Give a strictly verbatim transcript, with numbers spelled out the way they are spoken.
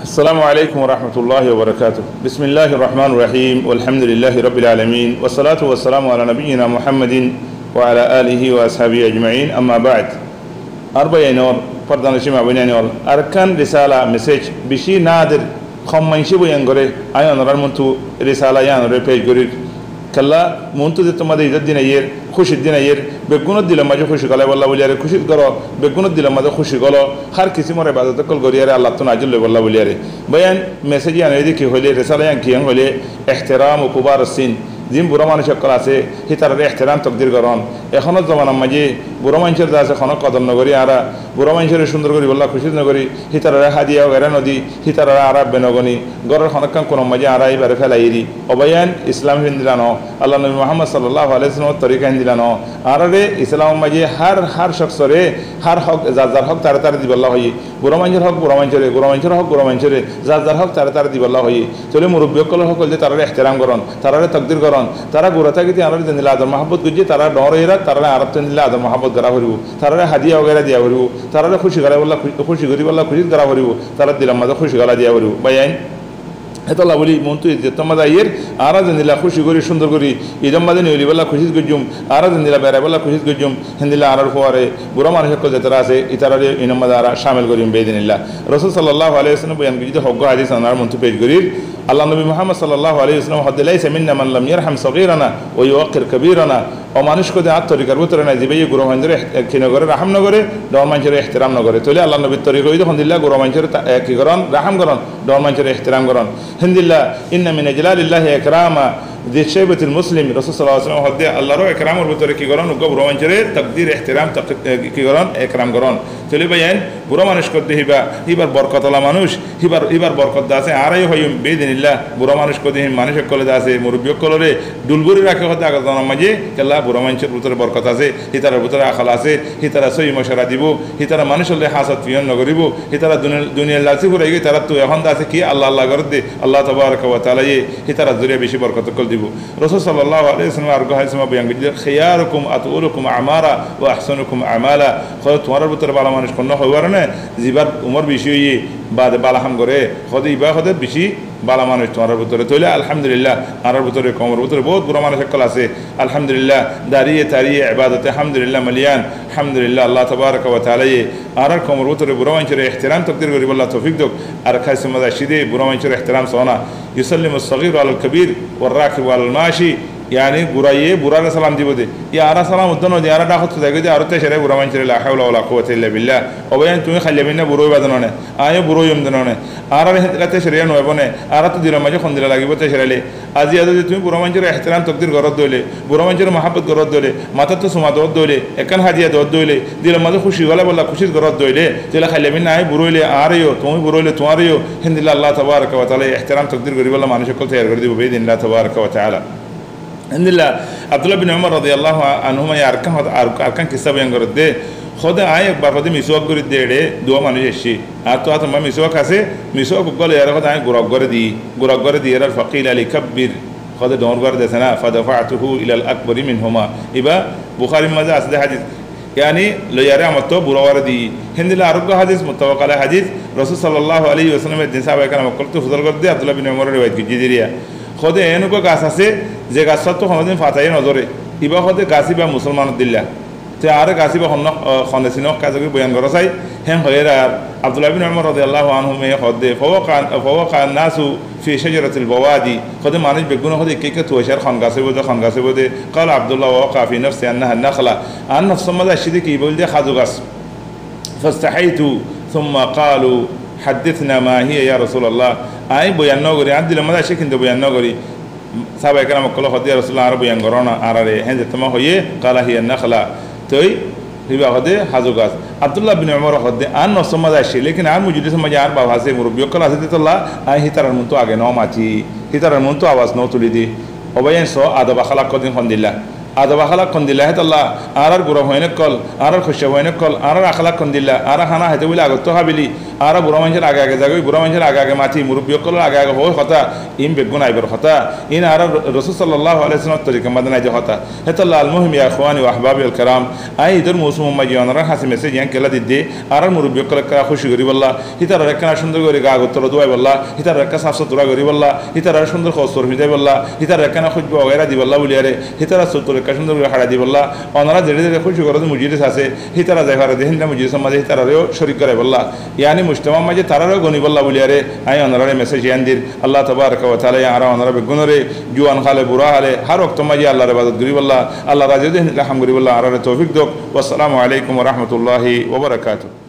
السلام عليكم ورحمة الله وبركاته. بسم الله الرحمن الرحيم. والحمد لله رب العالمين. والصلاة والسلام على نبينا محمد وعلى آله وأصحابه أجمعين. أما بعد. Añár báiyain ókkol, fordanocin maa bóinain ókkol, Arkan Risala message bicí nadir, hom maincé boyan goré, añí onorár muntu risala yíanoré pec gorír. Kiyólla muntu zettót mazé Idor din aiyér, kúcir din aiyér, beggúnor dilor mazé kúci goláibolla buliyaré kúcir goró, beggúnor dilor mazé kúci golo, hár kisímor ebadot ókkol goríyaré Allattú nazil loibolla buliyaré. Báiyain, message yían óilde ki hoilé, risala yían ki hoilé, احترام كبار السن. Ziín burá manúic ókkol asé, hítararé ehteram tokdir gorón. Ehónor zobanar mazé burá maincór de asé honó kodor nogorí añára, burá maincóre cúndor goríbolla kucíc nogorí, hítararé hádiya wagera nodi, hítararé añára benogoní, góror honókkan kunor mazé añára íbaré félai eri. Ó báiyain, Islam héndilla noó, Allar nobi Muhammad sallallahu alaihi wasallamor torika héndilla noó. Añáráre Islamor mazé hár, hár cóksoré hár hók, zar zar hók taré taré dibolla hoiyé. Burá maincór hók burá maincóre, gura maincór hók gura maincóre, zar zar hók taré taré dibolla hoiyé. Tóile murubbi ókkolor hók óilde taráre ehteram gorón, taráre tokdir gorón. Tará gura tákite añáráre zendilla ador muhábbot goijjé, tará dhoóñr óiyeré, taráre añárattú héndilla ador muhábbot gorá foribó, taráre hádiya wagera diya foribó, taráre kúci goráibolla, kú-, kúci goríbolla kucíc gorá foribó, tarár dilor mazé kúci golai diya foribó. Báiyain, hétolla bóli muntu Idor din mazé aiyér, añára zendilla kúci gorí, cúndor gorí, Idor mazé neilibólla kucíc goijjúm, añára zendilla beraibolla kucíc goijjúm, héndilla añárar fuare, burá manúic ókkol zetará asé, ítararé inor mazé añára cámil goijjúm biiznillah. Rosul sallallahu alaihi wasallam boyan goijjé de hoggúa hadis onorár muntu pec gorír. Allar nobi Muhammad sallallahu alaihi wasallam hoódde, ليس منا من لم يرحم صغيرنا ويوقر كبيرنا. Ó manúic hoódde añár torikar bútore nai, zibáye gura fuaindóre eh, ki nogoré, rahám nogoré, dhoóñr maincóre ehteram nogoré. Tóile Allar nobir torika óilde hondilla gura maincóre ta-, eh, ki gorón, rahám gorón, dhoóñr maincóre ehteram gorón. Héndilla, إن من إجلال الله إكرام ذي الشيبة المسلم. Rosul sallallahu alaihi wasallam hoódde, Allar ekramor bútore ki gorón, uggúa burá maincóre tokdir, ehteram, tok-, eh, ki gorón, ekram gorón. Tóile báiyain, burá manúic hoódde híba, híbar borkot ola manúic, híbar, híbar borkot de asé, añára yó hoiyum biiznillah, burá manúic hoódde hín manúic ókkole de asé, murubbi ókkoloré dhul gorí raké hoódde agor zobanar mazé, kiyólla burá maincór bútore borkot asé, hítarar bútore akol asé, hítara sóiyi mocora dibó, hítara manúic ókkol loi hásad fiyón nogoríbou, hítara duni-, duniyar lalsi furai giyói, taráttu ehón de asé ki Allah Allah gorédde, Allah tabaraka wa taalaye hítarar zoriya bicí borkot ókkol dibou. Rosul sallallahu alaihi wasallam areggúa hadisor mazé boyan goijjé, خياركم أطولكم أعمارا وأحسنكم أعمالا. Hoó, tuáñrar bútore bála manúic honnúa hoibar né, zibar umor bicí óiye, bade bála ham goré, hoó de ibá hoó de bicí bála manúic tuáñrar bútore. Tóile alhamdulillah, añárar bútore, koumor bútore bout burá manúic ókkol asé. Alhamdulillah, dariye tariye ebadote alhamdulillah maliyan, alhamdulillah, Allah tabaraka wa taalaye añárar koumor bútore burá maincóre ehteram tokdir goríbolla toufik douk. Ar hadisor mazé aiccé de burá maincóre ehteram soóna. يسلم الصغير على الكبير والراكب على الماشي. Yáni guraye burare salam dibou de. Yá añára salam uddúa nodi, añára dhákottú zaigói de, aró tecere burá maincóre, لا حول ولا قوة إلا بالله. Ó báiyain, tuñí hailla bínna burá óiba de noné, añí yó burá óiyum de noné. Añáráre héndilla tecere yó noóibou né, añáráttu dilor mazé hondilla lagibóu tecere le. Aijja zodi tuñí burá maincóre ehteram tokdir goródde óile, burá maincóre muhábbot goródde óile, matáttu suma doódde óile, ekkán hádiya doódde óile, dilor mazé kúci goláibolla kucíc goródde óile, tóile hailla bínna añí burá óile añáre yó, tuñí burá óile tuáñre yó, héndilla Allah tabaraka wa taalaye ehteram tokdir goríbolla manúic ókkol toiyar gorí dibou biiznillah tabaraka wa taala. Héndilla Abdullah bin Umar radiyallahu anhuma ye arekkán hotá, ar-, arekkán kissá boyan gorédde, hoó de añí ekbar hoó de miswak gorídde eçé duwá manúic aiccí. Añáttu, añáttu mazé miswak asé, miswak uggúa loiyaré hoó de añí gura uggúare diyí, gura uggúare diyaré, فقيل لي كبر, hoó de dhoóñr gorí de asé na, فدفعته إلى الأكبر منهما. Ibá Bukhárir mazé asé de hadis. Yáni loiyaré añáttu bura uggúare diyí. Héndilla areggúa hadis, muttafaq alaih hadis, Rosul sallallahu alaihi wasallam e eddin sáhabaye keram ókkolóttu fusól gorédde, Abdullah bin Umare riwayat goijjé de eriya. Hoó de eén uggúa gas asé, ze gas ottu honódin fata yó nodóre. Ibá hoó de gas ibá musolmanor dilla. Te añáre gas ibá honnúa, ah, hone sinó, kiyá gorí boyan gorá sai, héen hoiyére ar Abdullah bin Umar radiyallahu anhuma ye hoó de, فوقع، فوقع الناس في شجرة البوادي. Hoó de manúic beggúne hoó de ekká ekká tuaicé ar hon gas óibo de, hon gas óibo de. قال عبد الله: ووقع في نفسي أنها النخلة. Añár nofsór mazé aiccé de ki, ibá óilde házu gas. فاستحيت، ثم قالوا: حدثنا ما هي يا رسول الله. Añí boyan nógorí, añár dilor mazé aiccé kintu boyan nógorí. Sáhabaye keram ókkole hoó de, "Ya Rasulullah, añáre boyan goró na, añáre." Héen zettót hoiyé, "قال هي النخلة." Toi híba hoó de házu gas. Abdullah bin Umar hoó de, añár nofsór mazé aiccé, lékin añár mojlisór mazé añár baf asé, murubbi ókkol asé de tolla, añí hítarar muúntu age no mati, hítarar muúntu abas no tuli di. Ó báiyain, soó adob akhlak hodin hondilla. Adob akhlak hondilla hétolla, añárar gura fuain ókkol, añárar hoicca fuain ókkol, añárar akhlak hondilla, añára hána háite bóli agottú hábili, Añára burá maincór age age zagói, burá maincór age age mati, murubbi ókkolór age age hoói hotá, iín beggún aibár hotá. Iín añára Rosul sallallahu alaihi wasallamor torikar mazé nái de hotá. Hétolla al-muhim ya ikhwani wa ahbabi al-kiram, aññí Idor mousumor mazé onorár hañsé mesej yián kiyólla didde, añárar murubbi ókkolore ekkána kúci goríbolla, hítarare ekkána cúndor gorí gaa gottólla dúaibolla, hítarare ekkána saf sutura goríbolla, hítarare cúndor hoos tor fiñdáibolla, hítarare ekkána kúcba wagaira dibolla buliyaré, hítarar suttor ekkána cúndor gorí haçai dibolla, onorá zeçé zeçé kúci goró de mujlis asé, hítara zai fare de híndilla mujlisor mazé hítarareyó córik goráibolla. Yáni mujtamar mazé tarareyó goníbolla buliyaré aññí onoráre mesej yián dir. Allah tabaraka wa taala ye añára onorá beggúnoré juan hále, burá hále, hár októr mazé Allar ebadot goríbolla, Allah razi óiye de híndilla ham goríbolla añáráre toufik douk. Wassalamu alaikum wa rahmatullahi wa barakatuhu.